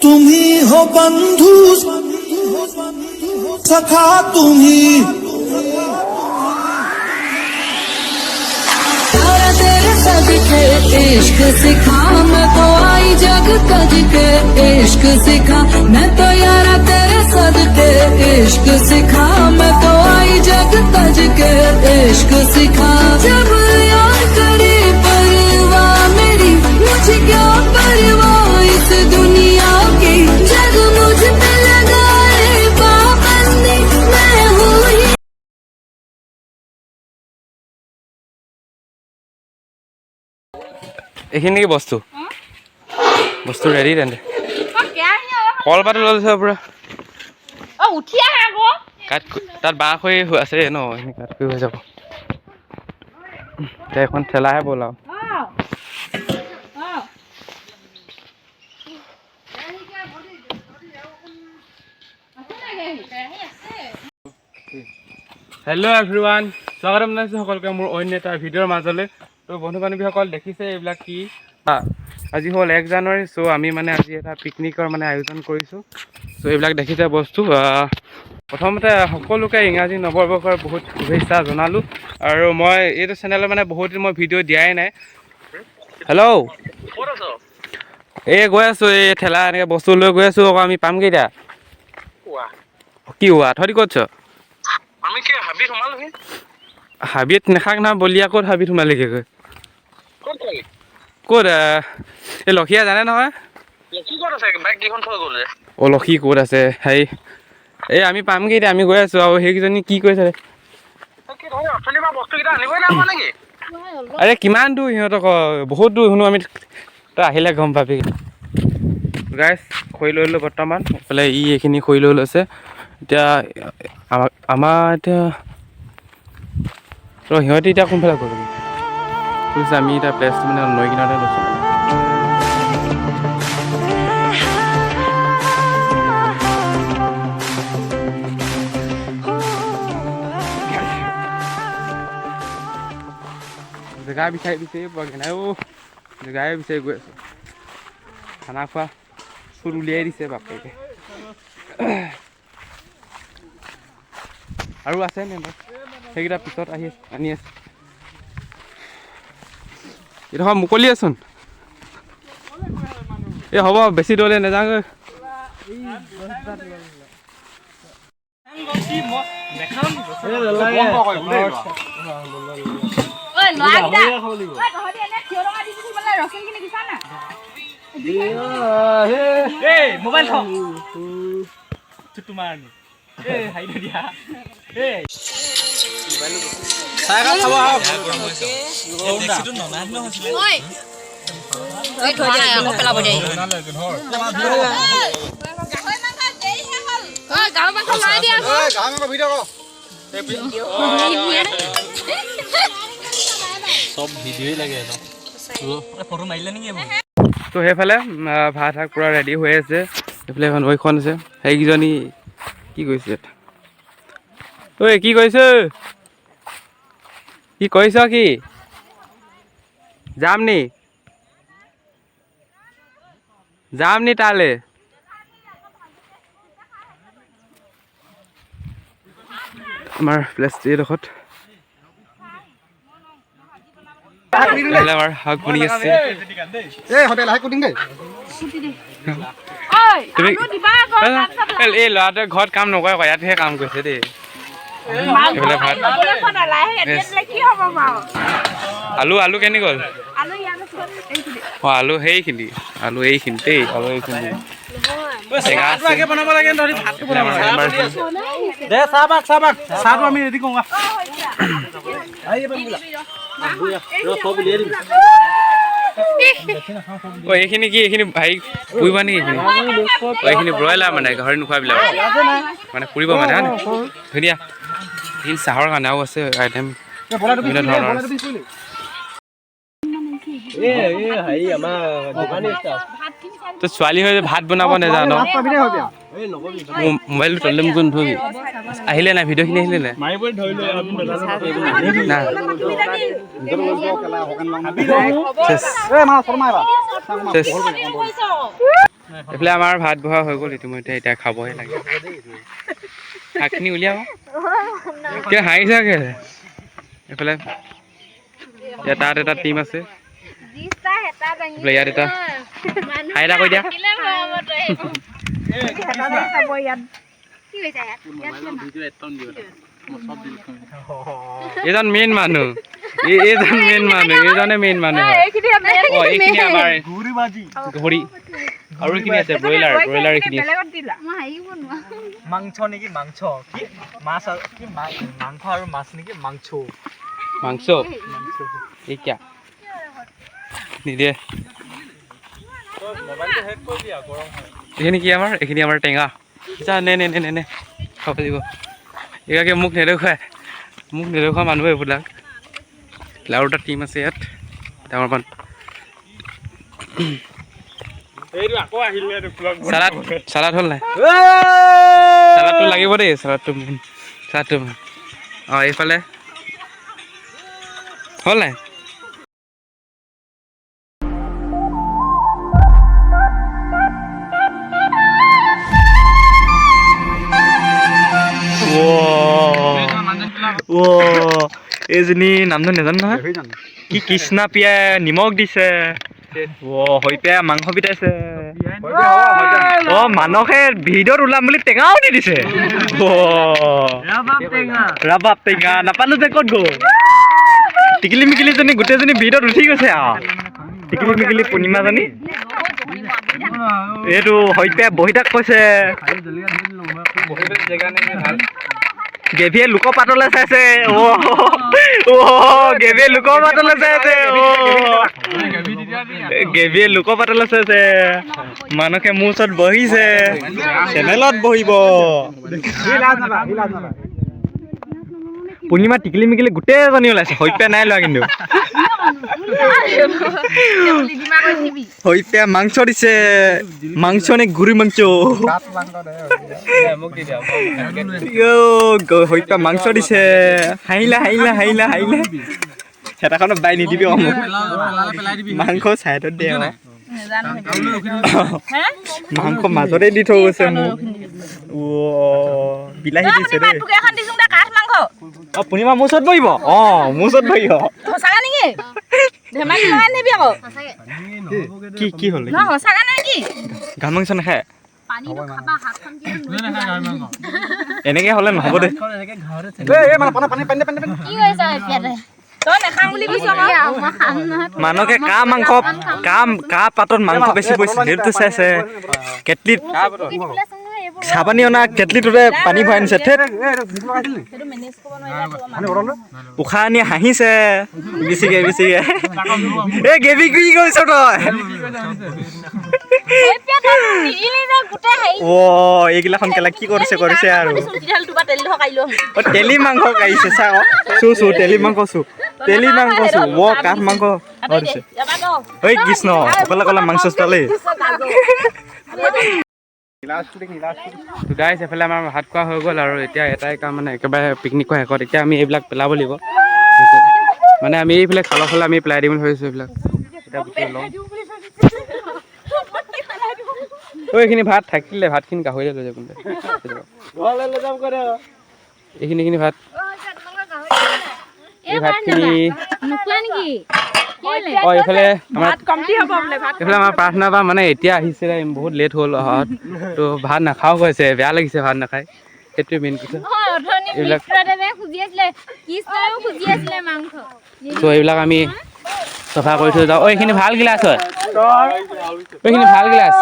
तुम्ही हो बंधु, सखा तुम्ही। यारा तेरे सदके इश्क सिखा, मैं तो आई जग तज के इश्क सिखा। मैं तो यारा तेरे सदके इश्क सिखा, मैं तो आई जग तज के इश्क सिखा। जब यार करे परवाह मेरी, मुझे क्या परवाह इस दुनिया की। जग मुझ पे लगाए पाबंदी, मैं हूँ ही এইখিনি কি বস্তু? বস্তু ৰেডি তেন্তে। কলপাতো লৈ লৈছে পুৰা। অ, উঠি আহা আকৌ। কাঠ তাত বাঁহ খৰি হৈ আছে ন, এইখিনি কাঠ খৰি হৈ যাব। এতিয়া এখন ঠেলাহে ব'ল আৰু। অ অ আছে। হেল্ল' এভৰিৱান, স্বাগতম জনাইছোঁ সকলোকে মোৰ অন্য এটা ভিডিঅ'ৰ মাজলৈ। তো বন্ধু বান্ধৱীসকল, দেখিছে এইবিলাক কি? আজি হ'ল 1 জানুৱাৰী। চ' আমি মানে আজি এটা পিকনিকৰ মানে আয়োজন কৰিছোঁ। চ' এইবিলাক দেখিছে বস্তু। প্ৰথমতে সকলোকে ইংৰাজী নৱবৰ্ষৰ বহুত শুভেচ্ছা জনালোঁ। আৰু মই এইটো চেনেলত মানে বহুত দিন মই ভিডিঅ' দিয়াই নাই। হেল্ল', এই গৈ আছোঁ, এই ঠেলা এনেকৈ বস্তু লৈ গৈ আছোঁ আকৌ। আমি পামগৈ এতিয়া। কি হোৱা, তহঁতি ক'ত আছ? আমি কি হাবিত সোমালোহি? হাবিত নাখাক নহয়, বলিয়া। ক'ত হাবিত সোমালিগৈ গৈ? ক'ত গ'লি? ক'ত এই লক্ষীয়া জানে নহয়। লক্ষী ক'ত আছে? বাইক কেইখন থৈ গ'ল যে। অ, লক্ষী ক'ত আছে? হেৰি, এই আমি পামগৈ এতিয়া, আমি গৈ আছোঁ। আৰু সেইকেইজনী কি কৰিছে? কি তহঁতি অথনিৰ পৰা বস্তুকেইটা আনিবই নাই পৰা নেকি? আৰে, কিমান দূৰ সিহঁতক, বহুত দূৰ শুনো আমি। তই আহিলে গম পাবি। গাইছ, খৰি লৈ ল'লোঁ বৰ্তমান। এইফালে ই এইখিনি খৰি লৈ লৈছে। এতিয়া আমাৰ এতিয়া ত সিহঁতি এতিয়া কোনফালে গ'লগৈ বুজিছে? আমি এতিয়া প্লেচটো মানে নৈ কিনাৰতে লৈছোঁ মানে। জেগা বিচাৰি বিচাৰি পোৱাগৈ নাই অ'। জেগাই বিচাৰি গৈ আছোঁ। খানা খোৱা চুৰ উলিয়াই দিছে বাপেকে। আৰু আছে নে বাৰু? সেইকেইটা পিছত আহি আছে, আনি আছে। এইডোখৰ মুকলি আছোন। এই হ'ব, বেছি দূৰলৈ নাযাওঁগৈ। ঐ ল'ৰাকেইটা, ঐ তহঁতি এনে থিয় টকা দি দিছিল পেলাই ৰচুনখিনি দিছা না? এই মোবাইল থ তোমাৰ, এই হাইটো দিয়া এই। ঐ এই থৈ দিয়া, আকৌ পেলাব দিয়ে। গাহৰি মাংস দেৰিহে হ'ল। ঐ গাহৰি মাংস নাই দিয়া আকৌ। চব ভিডিঅ'ই লাগে। ফটো মাৰিলে নেকি? তো সেইফালে ভাত শাক পূৰা ৰেডি হৈ আছে। এইফালে এখন নৈখন আছে। সেইকেইজনী কি কৰিছে ইয়াত? ঐ, কি কৰিছে? কি কৰিছ? কি যাম নি, যাম নি তালে? আমাৰ প্লেচটো এইডোখৰত। এইফালে আমাৰ শাক বনি আছে। ঐ তুমি আলু দিবা আকৌ তাৰপিছত। এই ল'ৰাটোৱে ঘৰত কাম নকৰে আকৌ, ইয়াতহে কাম কৰিছে দেই। এইফালে ভাত। ল'বলৈ পোৱা নাই, লাহে এতিয়া দিলে কি হ'ব বাৰু? আলু, আলু কেনি গ'ল? আলু ইয়াত আছে, এইখিনি। অঁ, আলু সেইখিনি, আলু এইখিনি দেই, আলু এইখিনি। টেঙা আছে। বনাব লাগে, তহঁতি ভাতটো এইফালে আমাৰ মেম্বাৰ আছে। দে। চাহ বাক, চাহ বাক, চাহটো আমি ৰেডি কৰোঁ। চব উলিয়াই দিম। অ, এইখিনি কি? এইখিনি হেৰি পুৰিবা নেকি এইখিনি? অ, এইখিনি ব্ৰইলাৰ মানে গাহৰি নোখোৱাবিলাক মানে পুৰিব মানে, হয় নাই? ধুনীয়া। এইখিনি চাহৰ কাৰণে। আৰু আছে আইটেম বিভিন্ন ধৰণৰ আছে। হেৰি, আমাৰ দোকানী। তই ছোৱালী হৈ ভাত বনাব নাজান? মোৰ মোবাইলটো তললৈ মুখ নথবি। আহিলে নাই? ভিডিঅ'খিনি আহিলে নাই? মাৰিবই ধৰি লৈ। নাই। চেচ। চেচ। এইফালে আমাৰ ভাত বহা হৈ গ'ল ইতিমধ্যে, এতিয়া খাবহে লাগে। শাকখিনি উলিয়াব কিয় হাঁহিছা কেলে? এইফালে ইয়াত তাত এটা টিম আছে, এইফালে ইয়াত এটা হাই এটা কৈ দিয়া। এইজন মেইন মানুহ, এইজন মেইন মানুহ, এইজনে মেইন মানুহ হয়। অ এইখিনি আমাৰ ঘড়ী আৰু এইখিনি আছে ব্ৰইলাৰ, ব্ৰইলাৰ এইখিনি আছে। মাংস নেকি? মাংস কি মাছ আৰু কি মাংস আৰু মাছ নেকি? মাংস মাংস এই কিয়া নিদিয়ে। এইখিনি কি আমাৰ? এইখিনি আমাৰ টেঙা। যা নে নে নে নে নে খাব লাগিব। এইগাকে মোক নেদেখুৱাই, মোক নেদেখুওৱা মানুহ এইবিলাক। আৰু এটা টিম আছে ইয়াত ডাঙৰ মানুহ। চালাড চালাড হ'ল নাই? চালাডটো লাগিব দেই, চালাডটো চালাডটো। অঁ এইফালে হ'ল নাই? এইজনী নামটো নাজানো নহয়, কি কৃষ্ণা পিয়াই নিমখ দিছে। অ হৈপিয়াই মাংস পিটাইছে। অ মানসে ভিডিঅ'ত ওলাম বুলি টেঙাও দি দিছে। অ ৰাবাব টেঙা নাপালো যে ক'ত গ'ল? টিকিলি মিকিলিজনী গোটেইজনী ভিডিঅ'ত উঠি গৈছে আৰু। টিকিলি মিকিলি পূৰ্ণিমাজনী এইটো হৈপিয়াই বহি থাক কৈছে। গেভিয়ে লোকৰ পাতলৈ চাইছে। অ গেভিয়ে লোকৰ পাতলৈ চাইছে। অ গেভিয়ে লোকৰ পাতলৈ চাইছে। মানুহে মোৰ ওচৰত বহিছে, চেনেলত বহিব। পূৰ্ণিমা টিকিলি মিকিলি গোটেইজনী ওলাইছে। হৈপিয়া নাই লোৱা কিন্তু। হৈপিয়া মাংস দিছে। মাংস নে গুৰি মাংস? হৈপিয়া মাংস দিছে। হাঁহিলা হাঁহিলা হাঁহিলা হাঁহিলা। হেতাখনত বাই নিদিবি অ মোক। মাংস চাইডত দে। মাংস মাজতে দি থৈ গৈছে মোক। অ বিলাহী দিছে দেই। অ পূৰ্ণিমা মোৰ ওচৰত বহিব। অ মোৰ ওচৰত বহিব। কি কি হ'ল? গাহৰি মাংস নাখায়? এনেকে হ'লে নহ'ব দেই। মানুহকে কা মাংস কা পাতত মাংস বেছি পৰিছে সেইটো চাইছে। কেটলিত চাহপানী অনা কেটলিটোতে পানী ভৰাই আনিছে। ঠেত উশাহ আনি হাঁহিছে বেছিকে বেছিকে। এই গেবি কি কৰিছ তই? অ এইগিলাখন কেলা কি কৰিছে কৰিছে আৰু। অ তেলি মাংস কাঢ়িছে চা। অ চু চু তেলি মাংস চু, তেলি মাংস চু। অ কাঠ মাংস দিছে। ঐ কৃষ্ণ অকলে অকলে মাংস চোতালেই। তো গাইছ এফালে আমাৰ ভাত খোৱা হৈ গ'ল আৰু এতিয়া এটাই কাম, মানে একেবাৰে পিকনিক খোৱা শেষত এতিয়া আমি এইবিলাক পেলাব লাগিব। মানে আমি এইফালে খালৰ ফালে আমি পেলাই দিম বুলি ভাবিছোঁ এইবিলাক। এতিয়া গোটেই লওঁ। ঐ এইখিনি ভাত থাকিলে ভাতখিনি গাহৰিলে লৈ যাব। এইখিনি এইখিনি ভাত, এই ভাতখিনি। অ এইফালে আমাৰ এইফালে আমাৰ প্ৰাৰ্থনা বা মানে এতিয়া আহিছে, বহুত লেট হ'ল অহাত। তো ভাত নাখাওঁ কৈছে, বেয়া লাগিছে ভাত নাখায়, সেইটোৱে মেইন কথা। এইবিলাক ত' এইবিলাক আমি চফা কৰি থৈ যাওঁ। অ এইখিনি ভাল গিলাচ হয়, এইখিনি ভাল গিলাচ।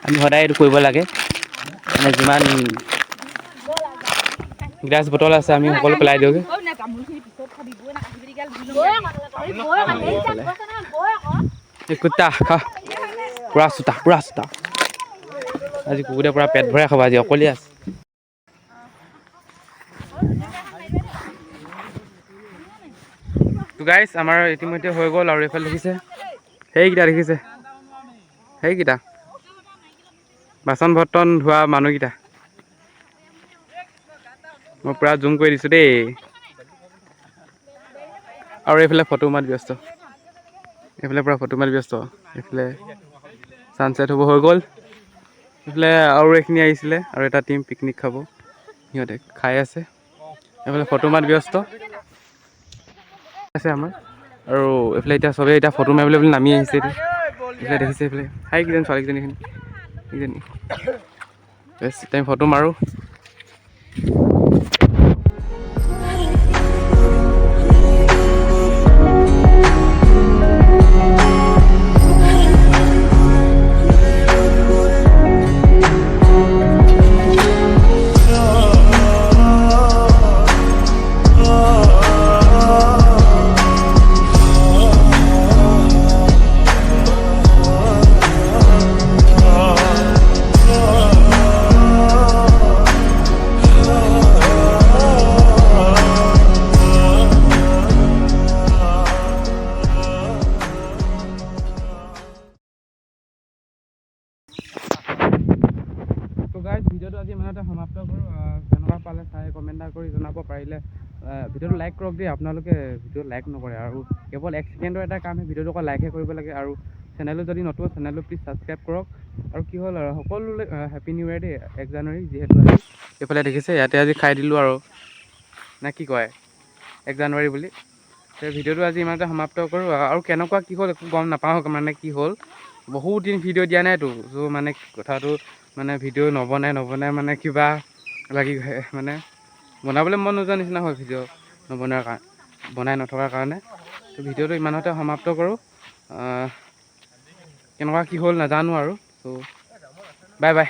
আমি সদায় এইটো কৰিব লাগে, মানে যিমান গ্লাছ বটল আছে আমি সকলো পেলাই দিওঁগৈ। কুত্তা খা, পুৰা চোতা পুৰা চোতা। আজি কুকুৰে পুৰা পেট ভৰাই খাব, আজি অকলে আছে। তো গাইছ আমাৰ ইতিমধ্যে হৈ গ'ল আৰু এইফালে দেখিছে সেইকেইটা, দেখিছে সেইকেইটা বাচন বৰ্তন ধোৱা মানুহকেইটা। মই পূৰা জুম কৰি দিছোঁ দেই। আৰু এইফালে ফটো মাত ব্যস্ত, এইফালে পূৰা ফটো মাত ব্যস্ত এইফালে। ছানছেট হ'ব হৈ গ'ল। এইফালে আৰু এইখিনি আহিছিলে আৰু এটা টিম পিকনিক খাব, সিহঁতে খাই আছে। এইফালে ফটো মাত ব্যস্ত আছে আমাৰ। আৰু এইফালে এতিয়া চবেই এতিয়া ফটো মাৰিবলৈ বুলি নামি আহিছে। এতিয়া এইফালে দেখিছে, এইফালে হাই কিজনী ছোৱালীকেইজনী, এইখিনি এইজনী। বেছ, এতিয়া আমি ফটো মাৰোঁ। তো গাইজ, ভিডিঅ'টো আজি ইমানতে সমাপ্ত কৰোঁ। কেনেকুৱা পালে চাই কমেণ্ট এটা কৰি জনাব। পাৰিলে ভিডিঅ'টো লাইক কৰক দেই। আপোনালোকে ভিডিঅ' লাইক নকৰে আৰু কেৱল এক ছেকেণ্ডৰ এটা কামহে, ভিডিঅ'টো অকল লাইকহে কৰিব লাগে। আৰু চেনেলটো যদি নতুন, চেনেলটো প্লিজ ছাবস্ক্ৰাইব কৰক। আৰু কি হ'ল, আৰু সকলোলৈ হেপী নিউ ইয়েৰ দেই। 1 জানুৱাৰী যিহেতু আজি, এইফালে দেখিছে, ইয়াতে আজি খাই দিলোঁ আৰু নে কি কয়, 1 জানুৱাৰী বুলি। তো ভিডিঅ'টো আজি ইমানতে সমাপ্ত কৰোঁ। আৰু কেনেকুৱা কি হ'ল একো গম নাপাওঁ, মানে কি হ'ল, বহুত দিন ভিডিঅ' দিয়া নাইতো। চ' মানে কথাটো মানে ভিডিঅ' নবনাই নবনাই মানে কিবা লাগি মানে বনাবলৈ মন নোযোৱা নিচিনা হ'ল ভিডিঅ' নবনোৱাৰ কাৰণে, বনাই নথকাৰ কাৰণে। তো ভিডিঅ'টো ইমানতে সমাপ্ত কৰোঁ। কেনেকুৱা কি হ'ল নাজানো আৰু। চ' বাই বাই।